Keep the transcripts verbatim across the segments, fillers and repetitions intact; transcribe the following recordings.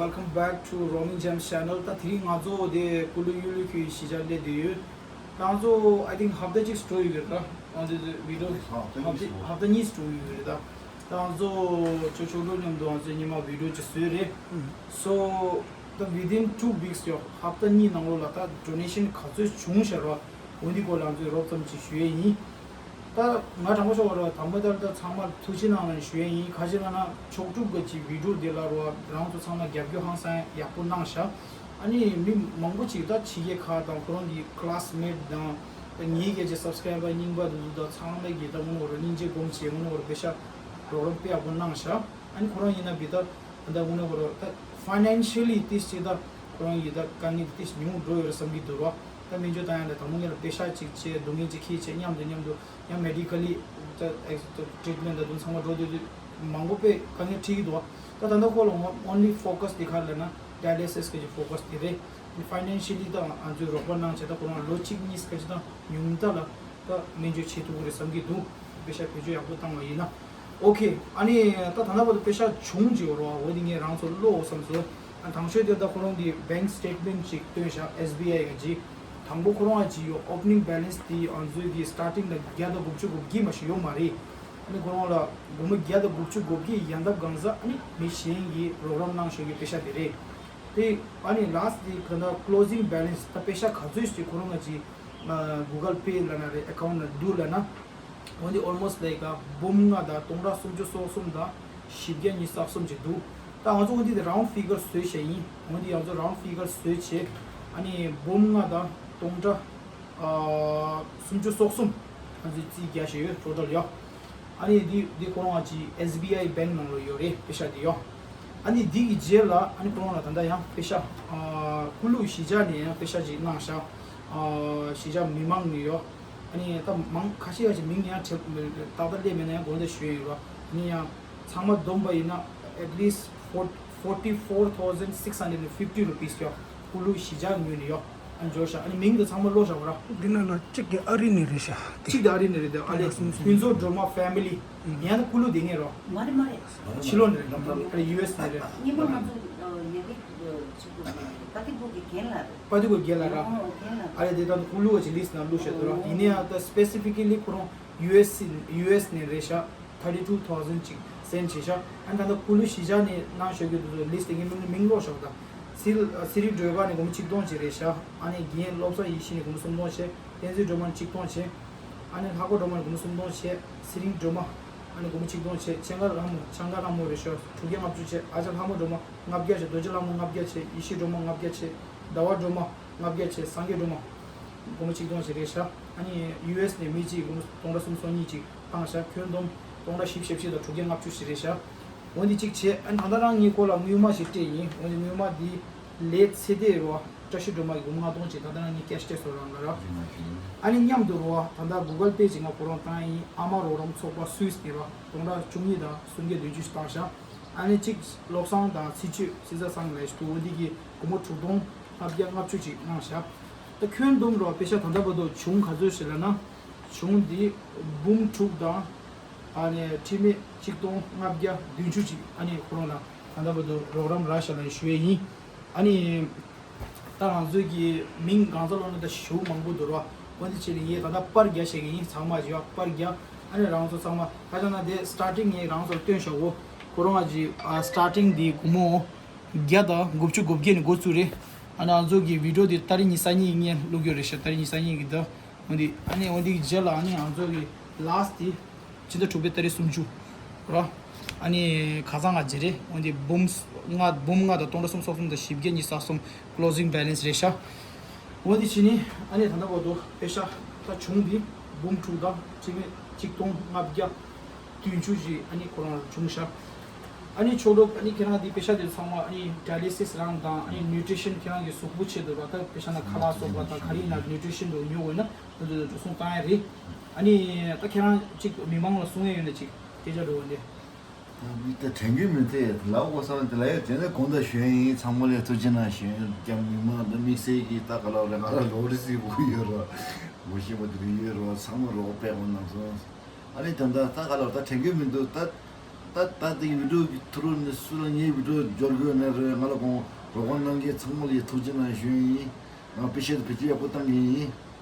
Welcome back to Roaming Gems channel. ད་དེ་རིང་ང་ཚོ་དེ་ཀུ་ལུ་གཡུ་ལོའི་ཁུལ་གཞིས་ཆགས་སླེབས་བསྡད་ཡོད། ད་ང་ཚོ་I think ཧབ་ཏ་གཅིག་འགྲོ་ཡོད་རེད་ད། ང་ཚོ་དེ་བི་ཌི་ཡོ་ཧབ་ཏ་ཧབ་ཏ་གཉིས་འགྲོ་ཡོད་རེད་ད། ད་ང་ཚོ་ཅོ་ཅོ་ལོ་མཉམ་དུ་ང་ཚོ་ཉི་མ་བི་ཌི་ཡོ་གཅིག་བཟོས་རེད། So the within two weeks ཡོ་ཧབ་ཏ་གཉིས་ནང་ལོགས་ལ་ད་ཌོ་ནེ་ཤན་ག་ཚོད་བྱུང་ཤག་ར། འོ་འདི་སྐོར་ལ་ང་ཚོས་རོབ་ཙམ་ཅིག་ཞུ་ཡས་ཡིན། ད་ང་དྲང་པོ་ཤོད་ར་དང་པོ་ད་ད་ཚང་མར་ཐུགས་རྗེ་གནང་ལ་ཞུ་ཡས་ཡིན། ག་ཅི་ལབ་ན་ཆོག་ཐུབ་གི་ཅིག་བི་ཌི་ཡོ་འདི་ལ་རོ་རང་ཚོ་ཚང་མ་རྒྱབ་སྐྱོར་ཧང་སང་ཡག་པོ་གནང་ཤག་ཨ་ནི་མི་མང་པོ་ཅིག་ད་ཕྱི་རྒྱལ་ཁག་དང་ཁོ་རང་གི་ཀ་ལ་སི་མེ་ཊི་དང་ད་ངའི་སྐད་ཆ་སབ་སི་ཀ་རའི་བར་རྙིང་པ་འདི་ཚོ་ད་ཚང་མ་གི་ད་དངོས་གནས་རོ་སྙིང་རྗེ་སྒོམ་བྱས་དངོས་གནས་རོ་པེ་ཤ་རོགས་རམ་དཔེ་ཡག་པོ་གནང་ཤག་ཨ་ནི་ཁོ་རང་ཡིན་ན་བི་ད་ད་དངོས་གནས་ཁོ་རང་ད་ཕའི་ནན་ཤལ་ལི་ཏིས་ཅིག་ད་ཁོ་རང་ཡི་ད་དཀའ་ངལ་ཏིས་ཉུང་འགྲོ་ཡོད་རེད་བསམ་གྱི་འདུག་རོ། ད་སྨན་བཅོས་བཏང་ཡ་ལ་དང་པོ་ངེད་ལ་པེ་ཤ་ཅིག་བྱས་སྡུག་བསྔལ་ཅིག་ཁྱེར་བྱས་མཉམ་དུ་མཉམ་དུ་ཡང་མེ་ཌི་ཀལ་ལི་ད་ཨེག་ཊི་རི་ཊི་མེན་ཊི་ད་དུང་ཚང་མ་འགྲོ་དུས་དུས་མང་པོ་དཔེ་དཀའ་ངལ་འཕྲད་ཀྱི་འདུག་ད་ད་ལྟ་ཁོ་ལ་ངོ་ཨོན་ལི་ཕོ་ཀ་སི་དེ་ག་རེ་ལབ་ན་ཌ་ཡ་ལི་སི་སི་གི་ཕོ་ཀ་སི་དེ་རེད། ཕའི་ནན་ཤལ་ལི་ད་ང་ཚོས་རོགས་པ་གནང་བྱས་ད་ཁོ་རང་ལོ་གཅིག་གཉིས་ཀ་ཅིག་ད་ཉུང་མཐའ་ལ་ད་སྨན་བཅོས་བྱེད་ཐུབ་ཀྱི་རེད་བསམ་གྱི་འདུག་པེ་ཤ་བེད་སྤྱོད་ཡག་པོ་བཏང་བ་ཡིན་ན། ཨོ་ཁེ། ཨ་ནི་ད་ད་ལྟ་བར་དུ་པེ་ཤ་བྱུང་ཅིག་ཡོད་རོ། འོ་དེ་ངས་རང་ཚོར་ཀློག་འོ་བསམ་སོང་། ཨ་དང་ཤོས་དེ་ད་ཁོ་རང་གི་བེང་ཀི་སི་ཊེཊ་མེན་ཊི་ཅིག་སྟོན་ཤག་ཨེས་བི་ཨའི་གི་ཅིག་དང་པོ་ཁོ་རང་ཨ་ཅིག་ཡོད། ཨོ་པ་ནིང་བེ་ལེན་སི་དེ་ང་ཚོའི་གི་སི་ཊར་ཊིང་ལ་བརྒྱ་དང་དགུ་བཅུ་གོ་བརྒྱད་མ་ཞིག་ཡོད་མ་རེད། ཨ་ནི་ཁོ་རང་ལ་སྒོར་མོ་བརྒྱ་དང་དགུ་བཅུ་གོ་བརྒྱད་ཡན་འདབ་གང་ཟག་ཨ་ནི་མི་གཞན་གྱིས་རོགས་རམ་གནང་ཤོག་གི་པེ་ཤ་དེ་རེད། དེ་ཨ་ནི་ལཱ་སི་ཊི་དེ་ག་ད་ཀློ་སིང་བེ་ལེན་སི་ད་པེ་ཤ་ག་ཚོད་ཞིག་ཁོ་རང་ང་ཅིག་གུ་གལ་པེ་ལབ་ན་རེད། ཨེ་ཁའུན་ཊི་ལ་བསྡུ་ལབ་ན། འོན་ཏེ་almost like འབུམ་ལྔ་དང་སྟོང་ཕྲག་སུམ་ཅུ་སོ་གསུམ་དང་བཞི་བརྒྱ་ཉི་ཤུ་རྩ་གསུམ་ཅིག་འདུག་ད་ང་ཚོ་འོན་ཏེ་རའུན་ཌི་ཕི་གར་བཟོས་བྱས་ཡིན། འོན་ཏེ་ང་ཚོ་རའུན་ཌི་ཕི་གར་བཟོས་བྱས་ཨ་ནི་འབུམ་ལྔ་དང་སྟོང་ཕྲག་ཨ་སུམ་ཅུ་སོ་གསུམ་ང་ཚོས་རྩིས་རྒྱག་བྱས་ཡོད། ཊོ་ཊལ་ཡོད། ཨ་ནི་འདི་འདི་ཁོ་རང་ང་ཅིག་ཨེས་བི་ཨའི་བེང་ཀི་ནང་ལ་ཡོད་རེད། པེ་ཤ་འདི་ཡོད། ཨ་ནི་འདི་གི་རྗེས་ལ་ཨ་ནི་ཁོ་རང་ལ་ད་ལྟ་ཡང་པེ་ཤ་ཨ་ཀུ་ལུ་གཞིས་ཆགས་ནས་ཡང་པེ་ཤ་ཅིག་གནང་ཤག་ཨ་གཞིས་ཆགས་མི་མང་ནས་ཡོད། ཨ་ནི་ད་མང་ཁ་ཤས་ཡ་ཅིག་མིང་ཡང་བྲིས་ཏག་ཏག་སླེབས་མེད་ན་ཡང་དགོངས་དག་ཞུ་ཡིན་རོགས། ཨ་ནི་ཡང་ཚང་མ་བསྡོམས་པ་ཡིན་ན་at least four forty four thousand six hundred and fifty rupees ཡོད། ཀུ་ལུ་གཞིས་ཆགས་ངོས་ནས་ཡོད། ཨ་ནི་འབྱོར་ཤག་ཨ་ནི་མིང་དེ་ཚང་མ་ཀློག་བཞག་གོ་ར། འདི་ནང་ལ་གཅིག་གི་ཨ་རི་ནས་རེད་ཤག་གཅིག་དེ་ཨ་རི་ནས་རེད་དེ། ཨ་ལས་ཕུན་ཚོགས་སྒྲོལ་མ་ཕེ་མི་ལི་ཡང་ན་ཀུ་ལུ་དེ་ངེས་རོ། མ་རེད་མ་རེད། ཕྱི་ལོགས་ནས་རེད། ཨ་ཡུ་ཨེས་ནས་རེད། སྔོན་མ་ང་ཚོ་ཉོ་གི་ཆིག་པོ་པ་ཏི་གོ་གི་རྒན་ལགས་རེད། པ་ཏི་གོ་རྒན་ལགས་ར། ཨོ་རྒན་ལགས། ཨ་རེ་དེ་ད་ཀུ་ལུ་བ་ཅིག་ལིས་ནང་བླུགས་བཞག་འདུག་ར། ཡིན་ནའང་ད་སི་པེ་སི་ཕི་ཀི་ལི་ཁོ་རང་ཡུ་ཨེས་ཡུ་ཨེས་ནས་རེད་ཤག thirty two thousand ཅིག་སེན་བྱས་ཤག་ཨ་ནི་ད་ལྟ་ཀུ་ལུ་གཞིས་ཆགས་ནས་གནང་ཞོག་གི་འདུག་ལིས་དེ་ངས་མིང་མིང་ཀློག་ཞོག་ད། ཚེ་རིང་སྒྲོལ་དཀར་ནས་སྒོར་མོ་ཆིག་སྟོང་ཅིག་རེད་ཤག་ཨ་ནི་རྒན་བློ་བཟང་ཡེ་ཤེས་ནས་སྒོར་མོ་སུམ་སྟོང་བྱས། བསྟན་འཛིན་སྒྲོལ་མ་ནས་ཆིག་སྟོང་བྱས། ཨ་ནི་ལྷ་སྒོ་སྒྲོལ་མ་ནས་སྒོར་མོ་སུམ་སྟོང་བྱས། ཚེ་རིང་སྒྲོལ་མ་ཨ་ནི་སྒོར་མོ་ཆིག་སྟོང་བྱས། ཆང་ཁ་ལྷ་མོ་ཆང་ཁ་ལྷ་མོ་རེད་ཤག་དྲུག་བརྒྱ་ལྔ་བཅུ་བྱས། ཨ་ཅག་ལྷ་མོ་སྒྲོལ་མ་ལྔ་བརྒྱ་བྱས། རྡོ་རྗེ་ལྷ་མོ་ལྔ་བརྒྱ་བྱས། ཡེ་ཤེས་སྒྲོལ་མ་ལྔ་བརྒྱ་བྱས། ཟླ་བ་སྒྲོལ་མ་ལྔ་བརྒྱ་བྱས། སངས་རྒྱས་སྒྲོལ་མ་སྒོར་མོ་ཆིག་སྟོང་ཞིག་རེད་ཤག་ཨ་ནི་ཡུ་ཨེས་ནས་མི་གཅིག་སྒོར་མོ་སྟོང་ཕྲག་སུམ་ཅུ་སོ་གཉིས་ཅིག་བཏང་ཤག་ཁྱོན་བསྡོམས་སྟོང་ཕྲག་བཞི་བཅུ་ཞེ་བཞི་དང་དྲུག་བརྒྱ་ལྔ་བཅུ་ཞིག་རེད་ཤག་འོན་ཏེ་གཅིག་བྱས། ཨ་ནི་ད་ལྟ་རང་ངའི་སྐོར་ལ་དངུལ་མ་ཞིག་སྤྲད་ཡིན། འོན་ཏེ་དངུལ་མ་འདི་ལས་ཚེ་འདས་རོ་བཀྲ་ཤིས་སྒྲོལ་མ་གི་སྒོར་མོ་ལྔ་སྟོང་ཅིག་ད་ལྟ་རང་ངའི་ཀེ་ཤི་སྤྲད་སོང་རང་ལ་ར། ཨ་ནི་མཉམ་དུ་རོ་ད་ལྟ་གུ་གལ་པེ་ཅིག་ང་ཁོ་རང་བཏང་ཡིན། ཨ་མ་རོགས་རམ་ཚོགས་པ་སུད་སི་ནས་རོ་སྟོང་ཕྲག་བཅུ་གཉིས་དང་སུམ་བརྒྱ་བདུན་ཅུ་ཞིག་བཏང་ཤག་ཨ་ནི་གཅིག་བློ་བཟང་དང་ཚེ་ཆོས་སྲིད་ཚ་ཚང་ལ་ཞུ་འོ་འདི་གི་སྒོར་མོ་དྲུག་སྟོང་ལྔ་བརྒྱ་ལྔ་བཅུ་ཅིག་གནང་ཤག་ད་ཁྱོན་བསྡོམས་རོ་པེ་ཤ་ད་ལྟ་བར་དུ་བྱུང་ག་ཚོད་ཞིག་ལབ་ན། བྱུང་འདི་འབུམ་དྲུག་དང་ཨ་ནི་ཁྲི་མེད་ཆིག་སྟོང་ལྔ་བརྒྱ་བདུན་ཅུ་ཅིག་ཨ་ནི་ཁོ་རང་ལ་ད་ལྟ་བར་དུ་རོགས་རམ་རག་ཤག་ལབ་ཞུ་ཡས་ཡིན། ཨ་ནི་ད་ང་ཚོའི་གི་མིང་གང་ཚ་ལོ་ན་ད་ཞུ་མང་པོ་འདུག་རོ། འོན་ཏེ་ཆེད་ནས་ངས་ད་ལྟ་པར་རྒྱག་བྱེད་ཀྱི་ཡིན། ཚང་མ་ཞུ་བ་པར་རྒྱག་ཨ་ནི་རང་ཚོ་ཚང་མ་ཁ་ཆག་ན་དེ་སི་ཊར་ཊིང་ངས་རང་ཚོར་སྟོན་ཤག་འོ་ཁོ་རང་ཨ་ཅི་ཨ་སི་ཊར་ཊིང་འདི་སྒོར་མོ་བརྒྱ་དང་དགུ་བཅུ་གོ་བརྒྱད་ནས་འགོ་བཙུགས་རེད། ཨ་ནི་ང་ཚོ་གི་བི་ཌི་ཡོ་འདི་ཏ་རིག་ཉི་ཤུ་གཉིས་ངས་བླུག་རྒྱུ་རེད་ཤག་ཏ་རིག་ཉི་ཤུ་གཉིས་ཀྱི་ད། འོན་ཏེ་ཨ་ནི་འོན་ཏེ་རྗེས་ལ་ཨ་ནི་ང་ཚོ་གི་ལཱ་སི་ཊི་དེ་ཕྱི་ཟླ་དྲུག་པའི་ཏ་རིག་སུམ་ཅུ་ར། ཨ་ནི་ཁ་སང་ང་རྗེས་རེད། འོན་ཏེ་འབུམ་ལྔ་འབུམ་ལྔ་དང་སྟོང་ཕྲག་སུམ་ཅུ་སོ་གསུམ་དང་བཞི་བརྒྱ་ཉི་ཤུ་རྩ་གསུམ་ཀློ་སིང་བེ་ལེན་སི་རེད་ཤག་འོན་ཏེ་ཕྱི་ནི་ཨ་ནི་ད་ལྟ་བར་དུ་པེ་ཤ་ད་བྱུང་འདི་འབུམ་དྲུག་དང་ཁྲི་མེད་ཆིག་སྟོང་ལྔ་བརྒྱ་བདུན་ཅུ་ཞིག་ཨ་ནི་ཁོ་རང་བྱུང་ཤག་ཨ་ནི་ཕྱོགས་སྒྲུབ་ཨ་ནི་ཁྱེད་རང་འདི་པེ་ཤ་དེ་ཚང་མ་ཨ་ནི་ཌ་ཡ་ལི་སིས་རང་དང་ཨ་ནི་ནིའུ་ཊི་རི་ཤན་ཁྱེད་རང་གི་གཟུགས་པོ་ཆེད་དུ་ར་ད་པེ་ཤ་ན་ཁ་ལག་སོགས་པ་དང་ག་རེ་ཡིན་ན་ནིའུ་ཊི་རི་ཤན་དུ་ཉོ་དགོས་ན་དེ་ཚོ་འགྲོ་སོང་བཏང་ཡ་རེད། ཨ་ནི་ད་ཁྱེད་རང་ཅིག་མི་མང་ལ་གསུང་ཡ་ཡོད་ན་ཅིག་སྐད་ཆ་འགྲོ་བ་འདི། ད་མི་ད་དྲན་རྒྱུ་མི་འདུག་ལབ་དགོས་བསམ་དེ་ལ་ཡ་དེ་ནས་དགོངས་དག་ཞུ་ཡ་ཡིན། ཚང་མ་ལ་ཐུགས་རྗེ་གནང་ཞུ་ཡ་ཡིན། རྒྱ་མི་མང་ད་དམིགས་བསལ་གྱི་ད་ག་ལ་རེ་ག་ལ་ལོ་རེ་སི་བུ་ཡོད་རོ། མ་ཤེས་པ་དེ་རིགས་ཡོད་རོ། ཚང་མ་རོགས་པས་འོང་ན་སོང་། ཨ་ནི་ད་ད་ད་ག་ལ་ད་དྲན་རྒྱུ་མི་འདུག་ད་ ད་ད་དེ་བི་ཌིའོ་གི་ཐུ་རུ་ནས་སུ་ལ་ངའི་བི་ཌིའོ་འབྱོར་དགོས་ན་རེད། ང་ལ་གོང་རོགས་པ་གནང་མཁན་ཚང་མ་ལ་ཡི་ཐུགས་རྗེ་གནང་ཞུ་ཡིན། ང་དཔེ་ཆ་དེ་བེད་སྤྱོད་ཡག་པོ་བཏང་གི་ཡིན།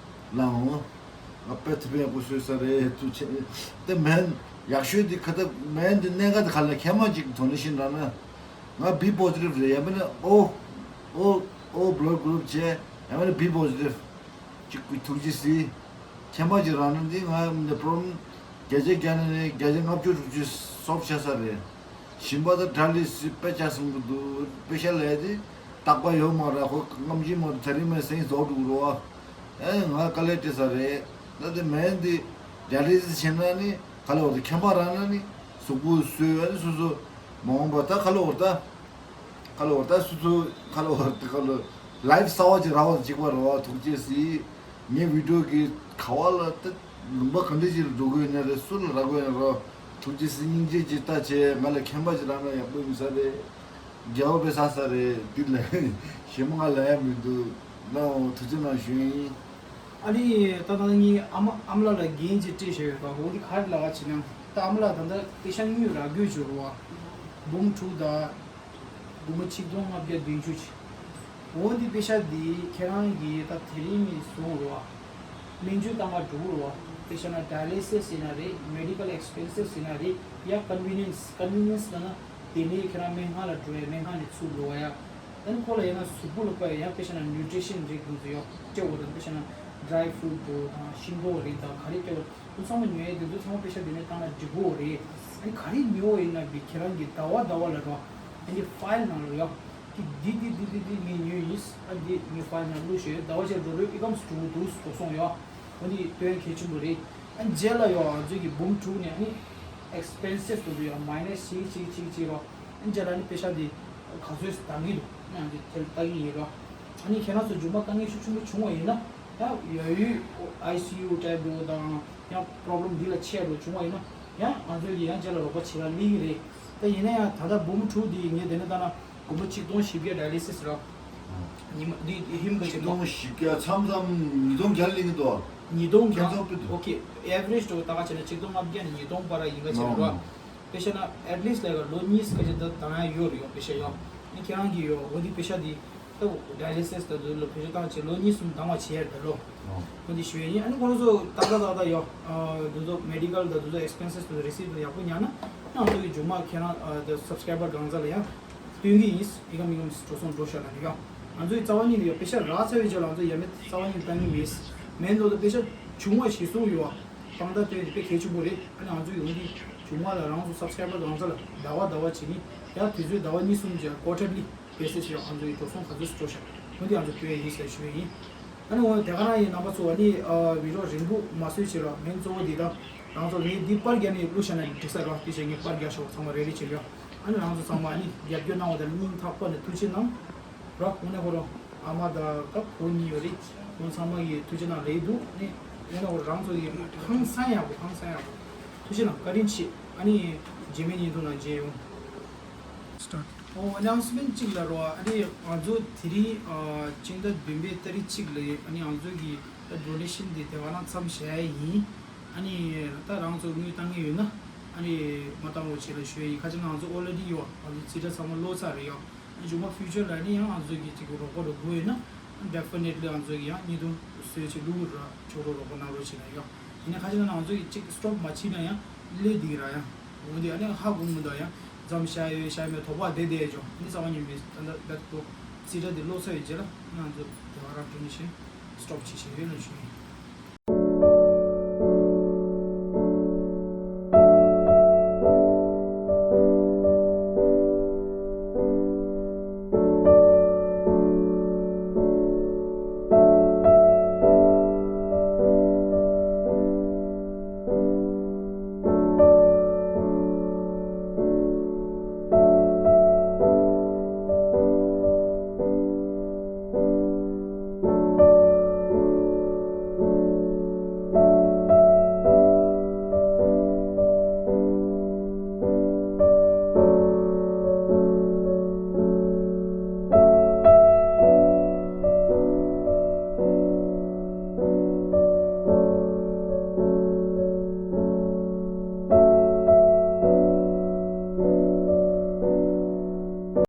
ལའོ། ང་དཔེ་དེ་བས་ཡག་པོ་བཟོས་ས་རེད། ཐུགས་རྗེ་ཆེ། དེ་མན་ཡག་ཤོས་དེ་ཁ་ད་མན་དེ་གནད་འགག་དེ་ག་ལ་མཁལ་མ་ཅིག་དོ་ནི་ཤིན་ར་ན། ང་བི་པོ་ཛི་ཊིབ་རེད། ཡང་མིན་ན་ཨོ་ཨོ་ཨོ་བི་ལཌ་གུ་རུབ་བྱས། ཡང་མིན་ན་བི་པོ་ཛི་ཊིབ་ཅིག་གི་ཐུགས་རྗེ་གཟིགས། མཁལ་མ་ཅིག་རང་ན་འདི་ང་འདི་པོ་རོ་བརྒྱ་ཆ་བརྒྱ་ནས་ནི་བརྒྱ་ཆ་ལྔ་བཅུ་དྲུག་ཅུ་སོབ་བྱས་ས་རེད། ཞིམ་པ་དང་ཌ་ཡ་ལི་སི་སི་དཔེ་ཆ་གསུང་གི་འདུག་དཔེ་ཆ་ལས་དེ་རྟག་པ་ཡོད་མ་རེད། ཁོ་རྔམ་བརྗིད་མ་དེ་རིང་མ་སེང་རྫོགས་འགྲོ་གི་རེད་བ། ཨེ་ང་དཀའ་ལས་སྤྲད་ས་རེད། ད་དེ་མེད་འདི་ཌ་ཡ་ལི་སི་སི་བྱས་ན་ནི་ག་ལ་བར་དུ་མཁལ་མ་རང་ན་ནི་གཟུགས་པོ་སོས་ཨ་ནི་སོ་སོ་མ་འོངས་པ་ད་ག་ལ་བར་ད། ཁ་ལོ་བར་ད་སུ་ཚོ་ཁ་ལོ་བར་ད་ཁ་ལོ་ལའིབ་གསར་བ་ཅིག་རག་པ་གཅིག་པ་རེད་བ། ཐུགས་རྗེ་གཟིགས། ངའི་བི་ཌིའོ་གི་ག་བ་ལ་ད་ལུང་པ་ག་འདྲ་ཅིག་ལ་འགྲོ་དགོས་ན་རེད། སུ་ལ་རག་དགོས་ན་རོ། ཐུགས་རྗེ་གཟིགས། སྙིང་རྗེ་ཅིག་ལྟ་བྱས། ང་ལ་མཁན་པ་ཅིག་རག་ན་ཡག་པོ་ཡིན་ས་རེད། རྒྱལ་བ་དཔེ་ས་ས་རེད། འདི་ལ་ཞེ་མོ་ང་ལ་ཡ་མི་འདུག་ནའོ་ཐུགས་རྗེ་གནང་ཞུ་ཡིན། ཨ་ནི་ད་ལྟ་ངའི་ཨ་མ་ཨ་མ་ལགས་ལ་འགན་ཅིག་སྤྲད་བཞག་ཡོད་པ། འོ་འདི་ག་རེ་ལབ་པ་བྱས་ན། ད་ཨ་མ་ལགས་ད་ལྟ་དཔེ་ཆ་དངུལ་རག་དགོས་བྱུང་བ། འབུམ་དྲུག་དང་། སྒོར་མོ་ཆིག་སྟོང་ལྔ་བརྒྱ་བདུན་ཅུ་ཅིག་འོ་འདི་དཔེ་ཆ་འདི་ཁྱེད་རང་གིས་ད་དེ་རིང་ནས་བཟུང་རོགས། སྨན་བཅོས་བཏང་ག་འགྲོ་གི་རོགས། དཔེ་ཆ་ན་ཌ་ཡ་ལི་སི་སི་ཡིན་ན་རེད། མེ་ཌི་ཀལ་ཨེགས་པེན་སིབ་ཡིན་ན་རེད། ཡ་ཀོན་ཝི་ནེན་སི། ཀོན་ཝི་ནེན་སི་ལབ་ན་དེ་ནས་ཁྱེད་རང་སྨན་ཁང་ལ་འགྲོ་ཡ། སྨན་ཁང་ནས་ཚུར་ལོག་ཡ། ཨ་ནི་ཁོ་ལ་ཡང་ན་གཟུགས་པོ་ལ་དཔག་ཡ་ཡང་དཔེ་ཆ་ན་ནིའུ་ཊི་རི་ཤན་རིགས་དེ་ཚོ་ཡོད་སྤྲད་དགོས་དང་། དཔེ་ཆ་ན་ཌ་རའི་ཕུ་རུཊ་འགྲོ་དང་། ཤིང་ཏོག་རིགས་དང་། ག་རེ་སྤྲད་དགོས། དེ་ཚང་མ་ཉོ་ཡ་དེ་ཚོ་ཚང་མ་དཔེ་ཆ་དེ་ནས་བཏང་ན་འགྲིག་གོ་རེད། ཨ་ནི་ག་རེ་ཉོ་བ་ཡིན་ན་བི་ཁྱེད་རང་གི་ཟླ་བ་ཟླ་བ་ལ་རོ། ཨ་ནི་ཕའིལ་ནང་ལ་ཡོད། ཀི་འདི་འདི་འདི་འདི་འདི་ངས་ཉོས་ཡིན། ཨ་འདི་ངས་ཕའིལ་ནང་བླུགས་ཤོག་ཟླ་བ་ཆ་འགྲོ་རོགས། ཨི་ཀམ་སི་འགྲོ་གི་འདུག་འགྲོ་སོང་ཡོད། འོ་འདི་དོན་གལ་ཆེན་པོ་རེད། ཨ་ནི་རྗེས་ལ་ཡོད། ང་ཚོའི་གི་འབུམ་དྲུག་ནས་ཨ་ནི་ཨེགས་པེན་སིབ་དེ་ཚོ་ཡོད། མའི་ནས་གཅིག་གཅིག་གཅིག་གཅིག་རོ། ཨ་ནི་རྗེས་ལ་ཨ་ནི་དཔེ་ཆ་འདི་ག་ཚོད་བཏང་གི་འདུག་ཨ་ནི་དེ་ལྟ་གི་ཡིན་རོ། ཨ་ནི་ཁྱེད་རང་ཚོ་མཇུག་མ་དཀའ་ངལ་ཤུགས་ཆེན་པོ་བྱུང་བ་ཡིན་ན། ཡང་ཡ་ཡུལ་ཨའི་སི་ཡུ་ཊའིབ་འགྲོ་དང་། ཡང་པོ་རོབ་ལེམ་འདི་ལ་ཆེ་རུ་བྱུང་བ་ཡིན་ན། ཡང་ང་ཚོས་ཀྱིས་ཡང་རྗེས་ལ་རོགས་པ་བྱེད་ག་སླེབས་ཀྱི་རེད། ད་ཡིན་ན་ཡང་ད་ལྟ་འབུམ་དྲུག་འདི་ངས་དེ་ནས་བཏང་ན་སྒོར་མོ་ཆིག་སྟོང་བཞི་བརྒྱ་ཌ་ཡ་ལི་སི་སི་རག་ཉི་མ་འདི་ཧིམ་ག་ཆིག་སྟོང་བཞི་བརྒྱ། མཚམས་མཚམས་ཉིས་སྟོང་བརྒྱ་ལ་སླེབས་ཀྱི་འདུག་ཉིས་སྟོང་བརྒྱ། ཁྱད་མཚར་པོ་འདུག་ཨོ་ཁེ། ཨེ་ཝ་རེཇ་འགྲོ་ད་ག་བྱས་ན་ཆིག་སྟོང་ལྔ་བརྒྱ་ནས་ཉིས་སྟོང་བར་ཡིན་ག་བྱས་ན་རོ། ནོ། དཔེ་བཤད་ན་ཨེཊ་ལིསཊ་ལ་ལོ་གཉིས་སྐད་ཆ་ད་བཏང་ཡ་ཡོད་རེད། ཡོད་དཔེ་བཤད་ཡོད། ཨ་ནི་ཁྱེད་རང་གིས་ཡོད་འོ་འདི་དཔེ་ཆ་འདི་ད་ཌ་ཡ་ལི་སི་སི་ད་དུ་ལོ་དཔེ་ཆ་བཏང་བྱས་ལོ་གཉིས་གསུམ་འདང་བ་བྱས་ཡ་རེད་ལོ། ཨོ། འོ་འདི་ཞུ་ཡ་ཡིན། ཨ་ནི་ཁོ་རང་ཚོ་ཏག་ཏག་ཏག་ཏག་ཡོད། ཨ་དུ་ཚོ་མེ་ཌི་ཀལ་ད་དུ་ཚོ་ཨེགས་པེན་སིས་དུ་རི་སིབ་དུ་ཡག་པོ་ཉར་ན་ང་ཚོ་གི་མཇུག་མ་ཁྱེད་རང་ཨ་ད་སབ་སི་ཀ་རའི་བར་གང་ཚ་ལ་ཡང་སྟོན་གི་ཡིན། ཨི་ཀམ་ཨི་ཀམ་འགྲོ་སོང་འགྲོ་ཤག་ལ་ནི་ཡོད། ང་ཚོ་གི་རྩ་བ་ཉིད་ནས་ཡོད་དཔེ་ཆ་རག་ཚར་བའི་རྗེས་ལ་ང་ཚོ་ཡ་མེད་རྩ་བ་ཉིད་བཏང་གི་མེད། མེད་འདོད་དུ་དཔེ་ཆ་བྱུང་བ་ཞིག་གསུངས་ཡོད། དཔང་རྟགས་སྟོན་དེ་དཔེ་གལ་ཆེན་པོ་རེད། ཨ་ནི་ང་ཚོ་ཡོང་དུས་མཇུག་མ་ལ་རང་ཚོ་སབ་སི་ཀ་རའི་བར་གང་ཚ་ལ་ཟླ་བ་ཟླ་བ་བྱེད་ནི་ཡང་དུས་ཚོད་ཟླ་བ་གཉིས་གསུམ་རྗེས་ཀོ་ཊར་ལི་བེ་སིས་ཡང་ང་ཚོ་ཡི་འགྲོ་སོང་ག་ཚོད་སྤྲོད་ཤག་འོ་འདི་ང་ཚོ་སྟོན་ཡ་ཡིན་ཟེར་ཞུ་ཡ་ཡིན། ཨ་ནི་འོ་དེ་ག་རང་ཡིན། རྣམ་པ་ཚོ་ཨ་ནི་ཨ་བི་ཌི་ཡོ་རིང་པོ་མ་བཟོས་བྱེད་རོགས། མིང་གཙོ་བོ་འདི་དང་རང་ཚོ་ངས་འདི་པར་རྒྱག་ནས་བླུགས་བཞག་ན་འགྲིག་ས་རོགས། དེ་བྱས་ངས་པར་རྒྱག་ཤོག་ཚང་མ་རེ་རེ་བྱེད་རོགས། ཨ་ནི་རང་ཚོ་ཚང་མ་ཨ་ནི་རྒྱབ་སྐྱོར་གནང་བ་དེར་སྙིང་ཐག་པ་ནས་ཐུགས་རྗེ་གནང་རོགས། དངོས་གནས་ཁོ་རང་ཨ་མ་དང་ད་བུ་གཉིས་ཡོད་རེད། ཁོང་ཚང་མ་གིས་ཐུགས་རྗེ་གནང་ལེགས་འདུག་ཨ་ནི་དངོས་གནས་ཁོ་རང་ཚོ་གིས་ཧང་སང་ཡག་པོ་ཧང་སང་ཡག་པོ་ཐུགས་རྗེ་གནང་བཀའ་དྲིན་ཆེ། ཨ་ནི་རྗེས་མའི་བརྙན་ཐུང་ནང་མཇལ་ཡོང་། Start. ཨོ་ཨ་ནའུན་སི་མེན་ཊི་གཅིག་ལ་རོ། ཨ་ནི་ང་ཚོ་དེ་རིང་ཨ་སྤྱི་ཟླ་བདུན་པའི་ཏ་རིག་གཅིག་ལ་ཨ་ནི་ང་ཚོ་གི་ད་ཌོ་ནེ་ཤན་དེ་དེ་ག་རང་མཚམས་བཞག་ཡ་ཡིན། ཨ་ནི་ད་རང་ཚོ་དངུལ་བཏང་གི་ཡོད་ན་ཨ་ནི་མ་བཏང་རོགས་བྱེད་ལ་ཞུ་ཡ་ཡིན། ཁ་ཅིག་ང་ཚོ་ཨོ་ལེ་ཌི་ཡོད། ང་ཚོ་རྩིས་ཁྲ་ཚང་མ་ཀློག་ཚར་རེད་ཡོད། ཨ་ནི་མཇུག་མ་ཕིའུ་ཅར་ལ་ཨ་ནི་ཡང་ང་ཚོ་གི་ཅིག་རོགས་པ་རོགས་དགོས་ཡོད་ན་ཌེ་ཕི་ནེ་ཊི་ལི་ང་ཚོ་གི་ཡང་བརྙན་ཐུང་བཟོས་ཅིག་བླུག་ར་ཆོག་རོགས་རོགས་པ་གནང་རོགས་བྱེད་ལ་ཡོད། ཡིན་ན་ཁ་ཅིག་ན་ང་ཚོ་གི་ཅིག་སི་ཊོབ་མ་བྱེད་ན་ཡང་ལས་འདི་གི་ར་ཡང་འོ་འདི་ཨ་ནི་ཧ་གོ་མི་འདུག་ཡང་མཚམས་བཞག་ཡོད་བཞག་མེད་དོགས་པ་བསྡད་བསྡད་ཡོད་ཅོག་ཨ་ནི་རྩ་བ་ཉིད་མེད། ད་ལྟ་བེད་ཀོ་རྩིས་ཁྲ་འདི་ཀློག་ཚར་བའི་རྗེས་ལ་ང་ཚོ་དེ་བ་རང་ཌོ་ནེ་ཤན་སི་ཊོབ་བྱེད་བཞིན་ཡོད་ལ་ཞུ་ཡིན།